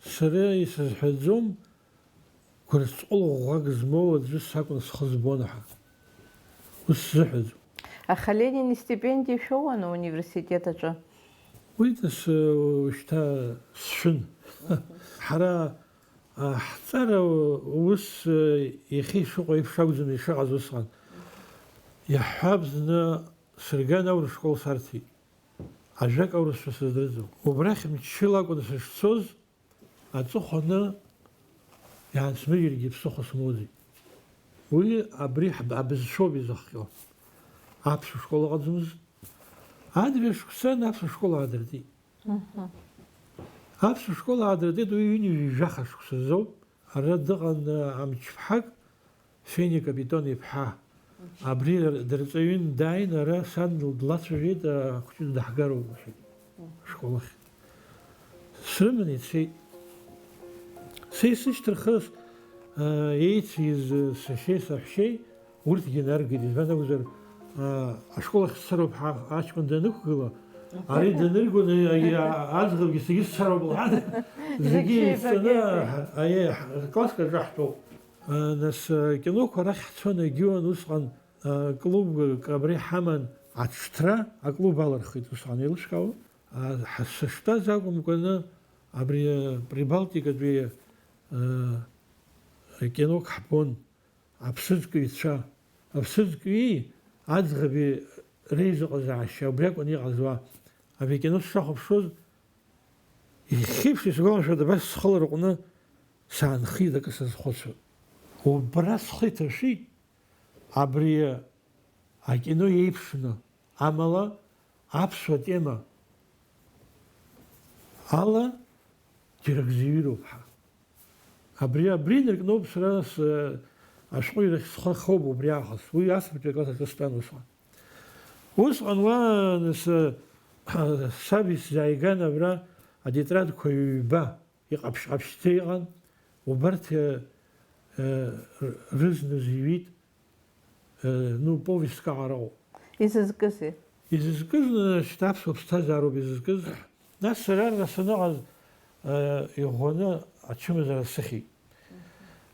сара исызҳәаӡом, Гәырҵҟәыл ӷәӷәак змоу аӡәы сакәын схы збон ҳәа. Ус сзыҳәаӡом. Аха Ленин истипендиа шәоуан ауниверситет аҿы? Уи нас, э, шьҭа сшәын. Ҳара, а, ҳҵара ус, э, иахьа ишыҟоу еиԥш акәӡам ишыҟаз усҟан. Иаҳҳәап, зны сырган аурыс школ сарҭеит. Ажәак аурысшәа сыздырӡом. Убрахь мчыла акәын сышцоз, аҵыхәаны иаансмыжьыргьы ԥсыхәа смоуӡеит. Уи абри ҳб-, абызшәоуп изыхҟьо. Аԥсуа школ ыҟаӡамызт. Адырҩашықәсан аԥсуа школ аадыртит. Мгм. Аԥсуа школ аадыртит уи ҩынҩажәи жәаха шықәса азоуп. Ара дыҟан, а, амчԥҳак, Фени Капитон иԥҳа. Абри дырҵаҩын дааин, ара сан длацәажәеит, ахәыҷы даҳгароуп, лҳәеит, школахь. Срыманы ицеит. Са исышьҭырхыз, а, еицыз сашьеи саҳәшьеи, урҭгьы наргеит, избан акәзар, а, ашкол ахь сцароуп ҳәа аҷкәын данықәгыла, ари даныргон, а, а, аӡӷабгьы саргьы сцароуп лҳәан, зегьы Зегь еицҵаны, еибагеит. А, аиеи, ҳ-, класск аҿы ҳтәоуп. А, нас, а, киноқәа рахь ҳцон, егьиуан усҟан, а, клубк абри ҳаман, аҽҭра аклуб алырхит усҟан, еилышәкаауа. А, ҳа-, сыштәаз акәымкәаны, абри, а, Прибалтикатәи, а, кинок ҳбон, аԥсыӡкыҩцәа, аԥсыӡкҩи аӡӷаби реизыҟазаашьа убри акәын иҟаз уа. Абри акино сшахәаԥшуаз, иахьеиԥш исгәалашәоит, абас схы ларҟәны саанхеит акы сазхәыцуа. Убра схы иҭашәеит, абри акино еиԥшны, амала аԥсуа тема ала џьара акзиҩыроуп ҳәа. Абри, абри инаркноуп сара с-, ашәҟәыҩҩрахь схы хоуп убри аахыс. Уи асыртәи акласс аҿы стәан усҟан. Усҟан уа, нас, саб исзааиган абра атетрадқәа ҩба иҟаԥшь-ҟаԥшьӡа иҟан. Убарҭ, э, э, рызна зыҩит. Э, ну, повестк аҟароуп. Изызкызеи? Изызкыз, э, шьҭа аԥсуа ԥсҭазаароуп изызкыз. Нас сара арра саныҟаз, э, иӷәӷәаны ачымазара сыхьит.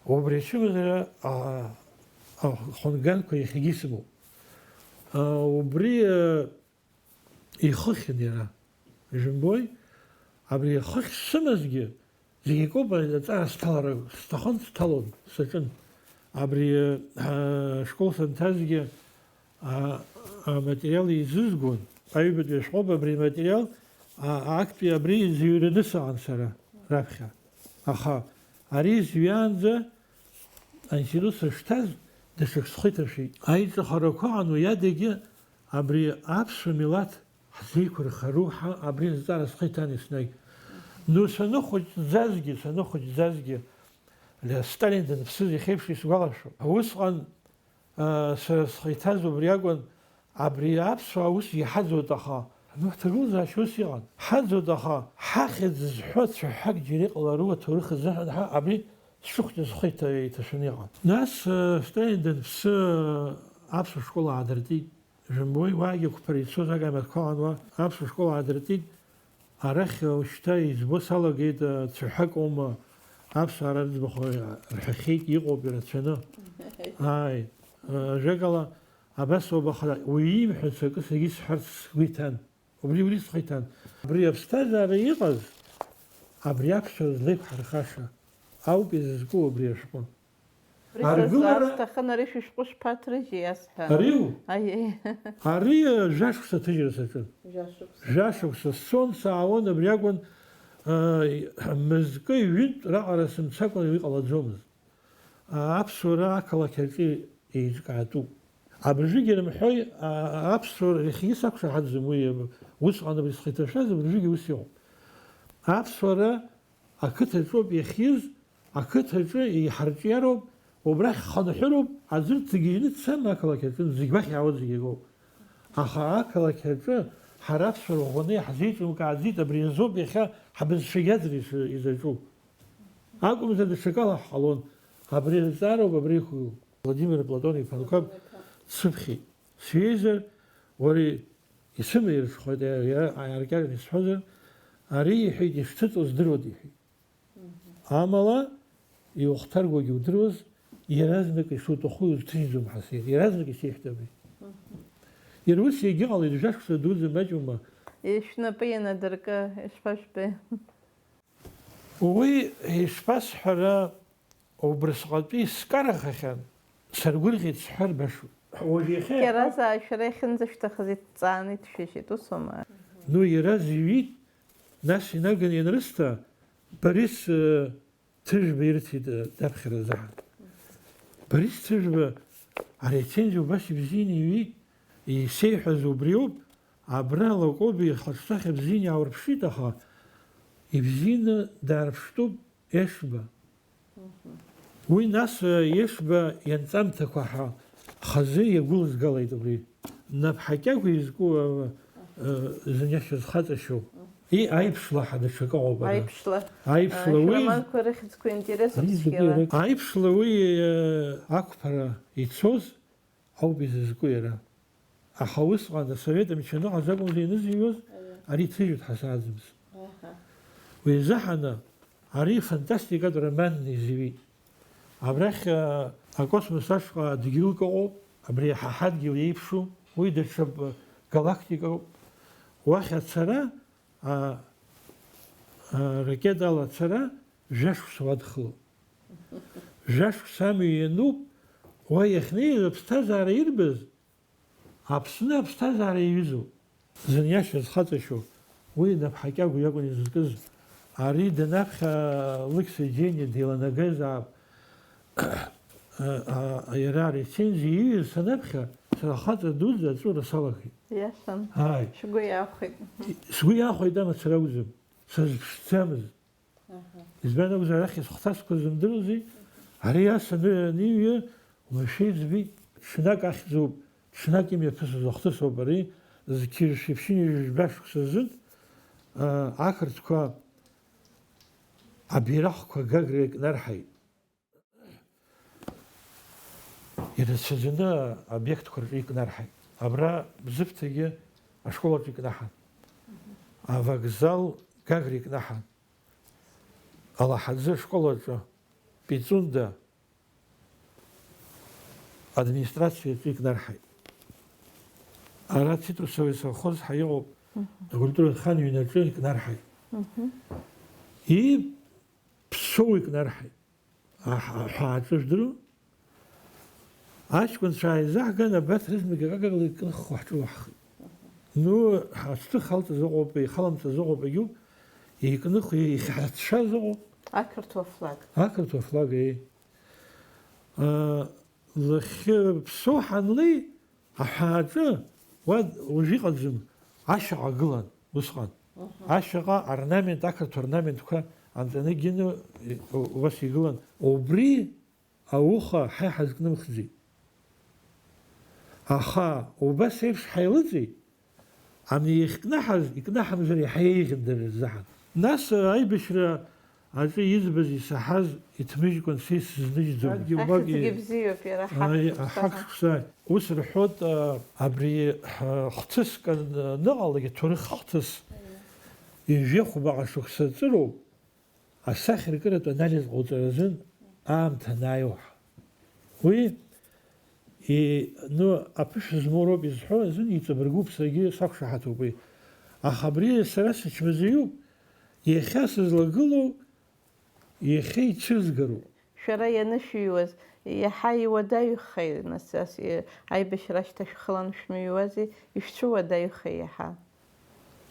Убри ачымазара, а, а, хәынганқәа иахьагьы исымоуп. А, убри, э, ихыхьын иара. Ижәымбои? Абри ахыхь сымазгьы, зегь акоуп, аҵара сҭалара сҭахын, сҭалон, саҿын. Абри, а, ашкол санҭазгьы, а, аматериал еизызгон, аҩбатәи ашәҟәоуп абри аматериал, а, актәи абри зыҩраны саан сара раԥхьа. Аха ари зҩаанӡа аинститут сышҭаз, даҽак схы иҭашәеит. Аиҿахарақәа ыҟан, уи адагьы абри аԥсуа милаҭ ҳзеиқәырхару ҳәа абри азҵаара схы иҭан еснагь. Ну, саныхәыҷӡазгьы, саныхәыҷӡазгьы, Сталин даныԥсыз иахьеиԥш исгәалашәо. Усҟан, а, сара схы иҭаз убри акәын, абри аԥсуаа ус иҳаӡоит, аха, ну, ҳҭагылазаашьа ус иҟан. Ҳаӡоит, аха ҳахьӡ зҳәо цәаҳәак џьара иҟалару аҭоурых азыҳәан ҳәа абри сшыхәҷыз схы иҭа-, иҭашәаны иҟан. Нас, а, Сталин даныԥсы, аԥсуа школ аадыртит. Жәымбои, уаагьы қәԥара ицоз агамерқәа ыҟан уа, аԥсуа школ аадыртит. Арахь уажәшьҭа избо салагеит, цәаҳәак аума аԥсуаа рыӡбахә рҳәахьеит, иҟоуп ирацәаны. Ааи, ажәакала, абас ауп, аха уаҩы имҳәац акы саргьы исҳәарц сгәы иҭан. Убри, убри схы иҭан. Абри аԥсҭазаара иҟаз, абри аԥсуара злеиқәҳархаша ауп изызку абри ашәҟәы. Аргылара сҭахын, ари шәышәҟәы шԥаҭрыжьи, иасҳәа. Ариу? Аиеи. Ари, э, жәашықәса аҭыжьра саҿын. Жәашықәса. Жәашықәса сцон, саауан, абри акәын, э, мызкы ҩынтә раҟара сымцакәан уи ҟалаӡомызт. А, аԥсуара ақалақь аҿы еиҿкаатәуп. Абыржәгьы ирымҳәои, а, аԥсуара иахьагьы сақәшаҳаҭӡом уи, усҟан абри схы иҭашәаз абыржәгьы ус иҟоуп. Аԥсуара ақыҭаҿоуп иахьиз, ақыҭаҿы иҳарҿиароуп, убрахь хынҳәыроуп, аӡәыр дҭагьежьны дцама ақалақь аҿы, зегь уахь иаауа зегь акоуп. Аха ақалақь аҿы ҳара аԥсуара ӷәӷәаны иаҳзеиҿымкааӡеит, абри азоуп иахьа ҳбызшәагьы аӡра иш-, изаҿу. Акәымзар даҽакала ҳҟалон. Абри азҵаароуп абри иқәгылоу. Владимир Платон-иԥа Анқәаб дсыԥхьеит. Сҩеизар, уара исымаирҽхәеит, иара, иара аркьаран исҳәозар, ари, иҳәеит, ишҭыҵуа здыруада, иҳәеит. Амала, иухҭаргогьы удыруаз, иаразнак ишуҭаху иузҭыжьӡом ҳәа сеиҳәеит. Иаразнак исеиҳәеит абри. Иара ус егьыҟалеит, жәашықәса дуӡӡа маҷума. Ишәнапы ианадыркы, ишԥажәбеи? Уи ишԥасҳәара, убрысҟатәи скарахахьан, саргәырӷьеит сҳәар башоуп. Уажә иахьа Кьаразаа шәара иахьынӡашәҭахыз иҭҵааны иҭшәыжьит, усоума? Ну, иара зҩит, нас инаганы ианрысҭа, Борис, э, Ҭыжәба ирыҭеит, э, даԥхьара азыҳәан. Борис Ҭыжәба арецензиа убас ибзианы иҩит, исеиҳәаз убриоуп, абра Лакоба ихаҿсахьа бзианы иааурԥшит, аха ибзианы даарԥштәуп Ешба. Уи нас, э, Ешба ианҵамҭақәа ҳа хазы иагәылызгалеит убри. Наԥҳа Кьагәа изку, э, э, зыниахьаз хаҵашьоу. И аиԥшла ҳа даҽакы ыҟоуп ара. Аиԥшла. Аиԥшла, э, уи шәроманқәа рыхьӡқәа интересуп. Ари цәгьала. Аиԥшла уи, э, ақәԥара ицоз ауп изызку иара. Аха усҟан асовет мчы аныҟаз акәымзи ианызыҩуаз, ари иҭыжьуп ҳәа сааӡамызт. Аҳа. Уи изыҳәаны ари фантастикатә романны изҩит. Абрахь, а, акосмос ашҟа дгьылк ыҟоуп, абри ҳа ҳадгьыл еиԥшу, уи даҽа б-, галактикоуп. Уахь ацара, а, а, ракетала ацара жәашықәса уадхылоуп. Жәашықәса амҩа иануп, уа иахьнеиз аԥсҭазаара ирбаз, Аԥсны аԥсҭазаара иаҩызоуп. Зыниашьа зхаҵашьоу, уи Наԥҳа Кьагәа иакәын изызкыз. Ари данаԥхьа Лықьса Џьениа деиланагазаап. А, а, иара арецензиа ииҩыз санаԥхьа, сара хаҵа дуӡӡа аҵәуара салагеит. Иашан. Ааи. Шәгәы иахәеит. Сгәы иахәеит амацара акәӡам. Сазԥшӡамызт. Аҳа. Избан акәзар, арахь схәҭа сқәа зымдыруази? Ари ас аны-, аниҩы, уамашәа избеит. Ҽнак ахьӡуп, ҽнак имҩаԥысыз ахҭысоуп ари, зқьи жәшәи ԥшьынҩажәи жәба шықәса азын, а, ақырҭқәа абираҟқәа Гагра икнарҳаит. Ирацәаӡаны аобиектқәа рҿы икнарҳаит. Абра Бзыԥҭагьы ашкол аҿы икнаҳан. Авокзал Гагра икнаҳан. Алаҳаӡы ашкол аҿы, Пицунда администрациа аҿы икнарҳаит. Ара Цитрусовый совхоз ҳәа иҟоуп, мгм, акультура хан ҩнаҿы икнарҳаит. Мгм. И Ԥсоу икнарҳаит. Аҳ-, аҳәааҿы жәдыруа. Аҷкәынцәа ааизаҳган, абарҭ рызегьы акакала икныххо ҳҿылаҳхеит. Ну, ҳацәҭых алҵыз ыҟоуп, ихаламҵаз ыҟоуп, егьуп, икных, ихьаҳәацәаз ыҟоуп. Ақырҭуа флаг. Ақырҭуа флаг, еи. А, лахьы Ԥсоу ҳанлеи, аҳәааҿы, уа уажә иҟаӡам, ашьаҟа гылан усҟан. Мгм. Ашьаҟа орнамент, ақырҭуа орнаментқәа анҵаны гьины, убас игылан. Убри ауха ҳа иҳазкнымхӡеит. Аха убас еиԥш ҳаилыҵит, ани иахькнаҳаз, икнаҳамзар иаҳа еиӷьын дара рзыҳәан. Нас аибашьра аҿы избаз, исаҳаз, иҭмыжькәан са исызныжьӡом. Адгьыл убак Ахьӡгьы и-, бзиоуп, иара аи, ҳақь шықәса. Ҳақь шықәса. Ус рҳәоит, а, абри, ҳ-, хҭыск аныҟалак, аҭоурых хҭыс, ҩажәи хәбаҟа шықәса ҵыроуп, асахьаркыратә анализ ҟауҵаразын аамҭа анааиуа. Уи, и-, ну, аԥышәа змоу роуп изҳәо азын иҵабыргуп, саргьы сақәшаҳаҭуп уи. Аха абри сара сычмазаҩуп, иахьа сызлагылоу иахьа ицәызгароуп. Шәара ианышәыҩуаз, иаҳа иуадаҩхеи, нас, ас, и-, аибашьра ашьҭахь шәхылан шәмыҩуази, ишәцәыуадаҩхеи иаҳа?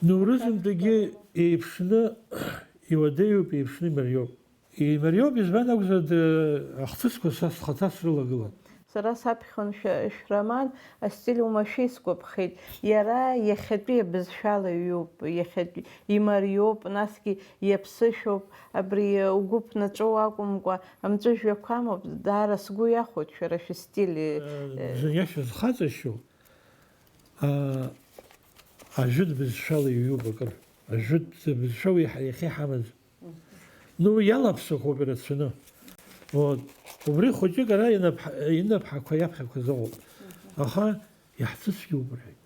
Наурызынтәгьы еиԥшны иуадаҩуп, еиԥшны имариоуп. Имариоуп, избан акәзар, д-, ахҭысқәа са схаҭа срылагылан. Сара саԥхьон шәа-, шәроман астиль уамашәа исгәаԥхеит. Иара иахьатәи абызшәала иҩуп, иахьатәи имариоуп, насгьы иаԥсышәоуп. Абри угәы ԥнаҵәо акәымкәа, амҵәыжәҩақәа амоуп, даара сгәы иахәоит шәара шәыстиль, э, э, Зыниа шәызхаҵашьоу, а, ажәытә бызшәала иҩуп акыр. Ажәытә бызшәа уи ҳа-, иахьа иҳамаз. Ну, иалаԥсахуп ирацәаны. Вот. Убри хәыҷык ара инап-, инапҳақәа иаԥхьақәа зыҟоуп. Аха иаҳцәыцәгьоуп рҳәеит.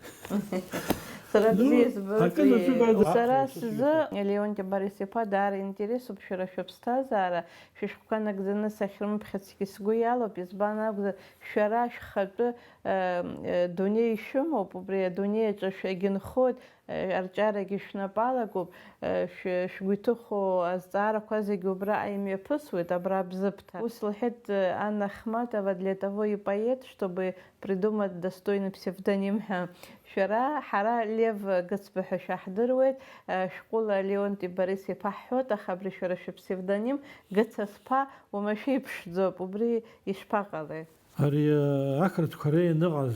Сара Ну, бзиа избоит акы уи. Наӡоуп, Сара акы сзы, Леонти Борис-иԥа, даара интересуп шәара шәыԥсҭазаара, шәышәҟәқәа нагӡаны сахьрымԥхьацгьы сгәы иалоуп, избан акәзар, шәара шәхатәы, э, э, дунеи шәымоуп, убри адунеи аҿы шәагьынхоит, э, арҿиарагьы шәнапы алагоуп, э, шә-, шәгәы иҭыхо азҵаарақәа зегьы убраҟа имҩаԥысуеит, абра Бзыԥҭа. Ус лҳәеит, э, Анна Ахматова, для того и поэт, чтобы придумать достойный псевдоним ҳәа. Шәара, ҳара Лев Гыцба ҳәа шәаҳдыруеит, э, шәҟәыла Леонти Борис-иԥа ҳҳәоит, аха абри шәара шәыпсевдоним Гыцасԥа уамашәа иԥшӡоуп, убри ишԥаҟалеи? Ари, э, ақырҭқәа реиныҟаз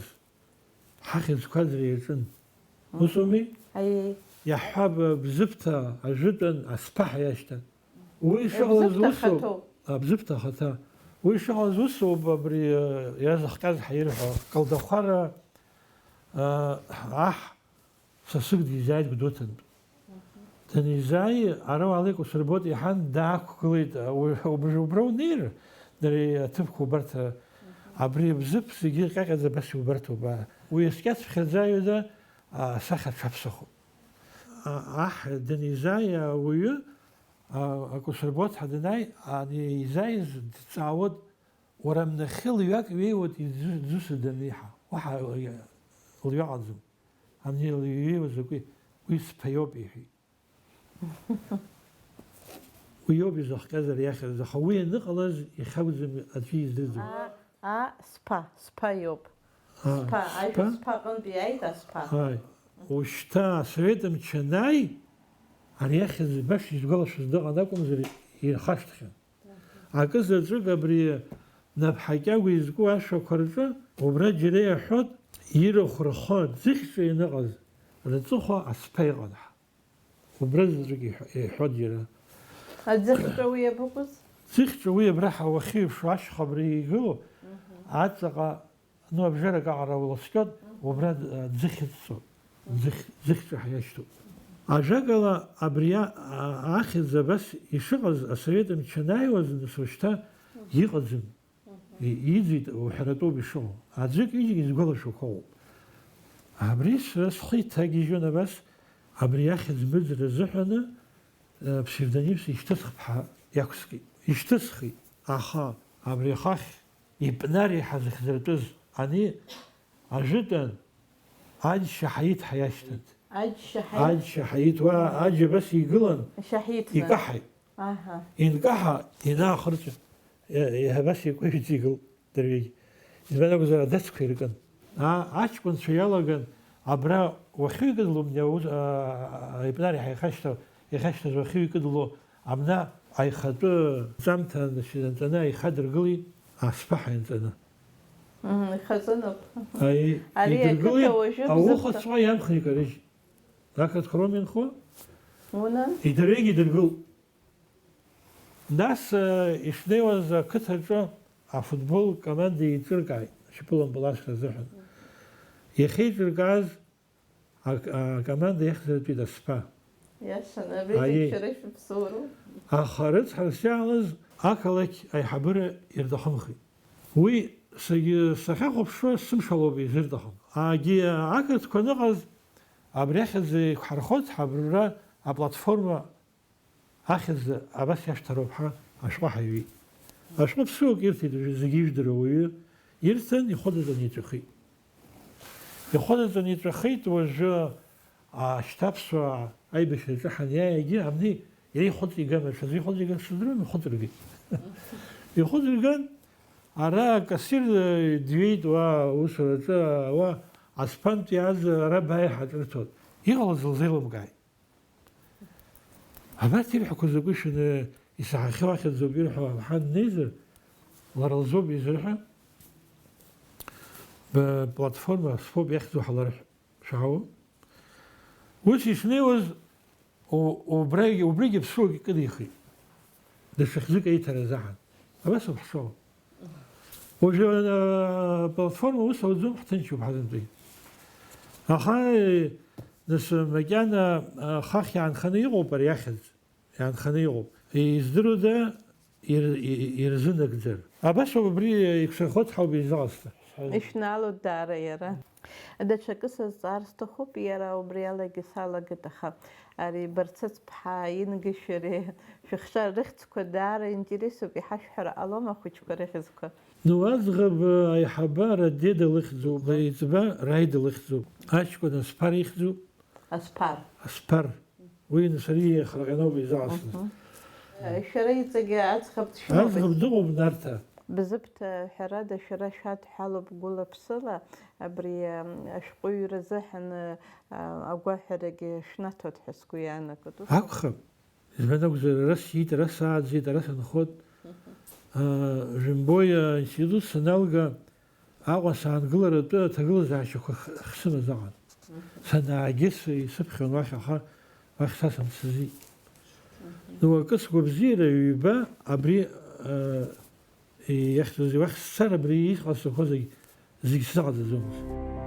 ҳахьӡқәа аӡра иаҿын. Ус ауми? Аиеи. Иаҳҳәап, Бзыԥҭа ажәытәан Асԥаҳа иашьҭан. Уи Е, шыҟалаз Бзыԥҭа усоуп. Ахаҭоуп. А, Бзыԥҭа ахаҭа. Уи шыҟалаз усоуп абри, э, иазыхҟьаз ҳирҳәо. Калдахәара, э, аҳ сасык дизааит Гәдоуҭантә. Данизааи, ара уаала икәасырбот иҳан, даақәгылеит, а, у-, убжа убра унеир, дара аҭыԥқәа убарҭ, а, абри Бзыԥ зегьы ҟьаҟьаӡа абас иубарҭоуп, а, уи аскьацԥхьаӡа аҩада, а, асахьа аҽаԥсахуп. А, аҳ данизааи ауаҩы, а, акәасырбот ҳәа данааи, ани изааиз дҵаауот, уара амнахьы лҩак ҩеиуеит, изу-, изусҭда аниҳәа? Уаҳа лҩа-, лҩаҟаӡам. Ани лҩеиуа закәи? Уи сԥа иоуп, иҳәеит. Уи иоуп изыхҟьаз ари иахьыз, аха уи аныҟалаз иахьакәӡам аӡәы издырӡом. А, а, сԥа, сԥа иоуп. А, Сԥа, ажәа сԥа? Сԥа аҟынтә иааит асԥа. Ааи. Ушьҭа асовет мчы анааи, ари иахьыз баша изгәалашәоз дыҟан акәымзар, ирхашҭхьан. Акы заҵәык абри Наԥҳа Кьагәа изку ашәақәа рҿы, убра џьара иаҳәот, ирахә рхы аӡыхьҿа ианыҟаз рҵыхәа асԥа иҟан ҳәа. Убра заҵәык иҳәо-, иҳәот џьара. Аӡыхьҿа уи иабыкәыз? Ӡыхьҿа уи абра ҳа уахьеиԥшу ашьха абра игылоу, Мгм. аҵаҟа Ну, абжарак аҟара уласкьот, убра, э, ӡыхь ыҵҵо, ӡыхь, ӡыхьҿаҳа иашьҭоуп. Ажәакала, абри а-, а-, ахьӡ абас ишыҟаз, асовет мчы анааиуаз, нас уажәшьҭа иҟаӡам. И-, иӡит уҳәаратәоуп ишыҟоу. Аӡәык ижьгьы изгәалашәақәоуп. Абри сара схы иҭагьежьуан абас, абри ахьӡ мыӡра азыҳәаны, э, псевдонимс ишьҭысхп ҳәа иақәскит. Ишьҭысхит, аха абри ахахь Ипнари ҳазыхьӡыртәыз ани ажәытәан, аџь шаҳиҭ ҳаиашьҭан. Аџь шаҳиҭ? Аџь шаҳиҭ, уа аџь абас игылан, Шаҳиҭны. Икаҳаит. Аҳа. Инкаҳа, инаахырҵәан, е-, еиҳа абас икәажәӡа игылт дырҩегь. Избан акәзар, адацқәа иркын. А, аҷкәынцәа иалаган, абра уахьыҩкыдло, мни аус-, а, а, а, Ипнари ҳаихашьҭа-, иахьашьҭаз уахьыҩкыдло, Амна аихатәы ҵамҭа анцәа-, анҵаны аихадыргылеит, асԥаҳа ианҵаны. Мм, ихаҵаноуп. Аи, Ари идыргылеит, ақыҭа уажәы аухаҵәҟьа Бзыԥҭа. Иамхны икарыжь. Ақырҭқәа роума инхо? Унан? Идырҩегь идыргылт. Нас, э, ишнеиуаз ақыҭаҿы афутбол команда еиҿыркааит, ашьапылампыл ашра азыҳәан. Иахьеиҿыркааз Ак-, акоманда иахьӡыртәит Асԥа. Иашан, абри Аиеи. Зегь шәара ишәыԥсуроуп. Аха рыцҳарас иаалаз ақалақь аиҳабыра ирҭахымхеит. Уи сагьы-, сахьахәаԥшуа сымшалоуп изырҭахым. Агьи ақырҭқәа аныҟаз, абри ахьӡ еиқәҳархоит ҳабрыра аплатформа Ахьӡ абас иашьҭароуп ҳәа ашәҟәы ҳаҩит. Ашәҟәы ԥсыуак ирҭеит, уажәы зегьы ижәдыруа уаҩы ирҭан, ихәыдаҵаны иҵәахит. Ихәыдаҵаны иҵәахит, уажәы ашьҭаԥсуа аибашьраҿы ҳаниааигьы, абни иара ихәыҵигама, ҽаӡәы ихәыҵигар сыздыруам, ихәыҵыргеит. Ихәыҵырган, ара акассир дҩеит уа аусураҿы, уа Аспантә иааз ара бааи ҳаҿырҭуан. Иҟалаз лзеилымкааит. Абарҭ ирҳәақәо закәи шәаны исаҳахьоу ахьӡуп ирҳәо ҳәа днеизар, лара лзоуп изырҳәа. Б-, платформа сфоуп иахьӡу ҳларҳә, шәаауа. Ус ишнеиуаз, у-, убрагь-, убригьы ԥсуак икыдихит. Даҽа хьӡык аиҭара азыҳәан. Абас ауп ҳшоу. Уажәы, а, платформа ус ауӡом, ҳҭынчуп ҳазынтәи. Аха, э, нас, макьана, а, хахь иаанханы иҟоуп ари ахьӡ. Иаанханы иҟоуп. Издыруада ир-, и-, ирзынагӡар? Абас ауп, абри еиқәшаҳаҭхоит ҳауп изыҟасҵа. Ишәнаалоит даара иара. Даҽакы сазҵаар сҭахуп, иара убри алагьы салагеит, аха ари Барцыц-ԥҳа Ингышәи шәыхшара рыхьӡқәа даара интересуп, иҳашәҳәар ҟалома ахәыҷқәа рыхьӡқәа? Ну, аӡӷаб аиҳабы Радеда лыхьӡуп, леиҵбы Раида лыхьӡуп, аҷкәын Асԥар ихьӡуп. Асԥар. Асԥар. Уи нас ари еихырҟьаны ауп изаасны. Мгм. Шәара иҵегьы аӡӷаб дшәымоуп. Аӡӷаб дыҟоуп, Нарҭаа. Бзыԥҭа, ҳәарада, шәара шәадҳәалоуп гәыла-ԥсыла, абри, ам, ашәҟәыҩҩра азыҳәан, а, агәаҳәарагьы шәнаҭоит ҳәа сгәы иаанагоит. Ус акәхап. Избан акәзар, ара сиит, ара сааӡеит, ара сынхоит. Мгм. А, жәымбои, а, аинститут саналга, Аҟәа саангыларатәы аҭагылазаашьақәа х-, хсымаз аҟан. Мгм. Санаагьы сы-, исыԥхьон уахь, аха уахь са сымцаӡеит. Мгм. Ну, акы сгәабзиара ҩба абри, э, иахьӡузеи, уахь сцар абри иҟасҵақәо зегь, зегь сзыҟаҵаӡомызт.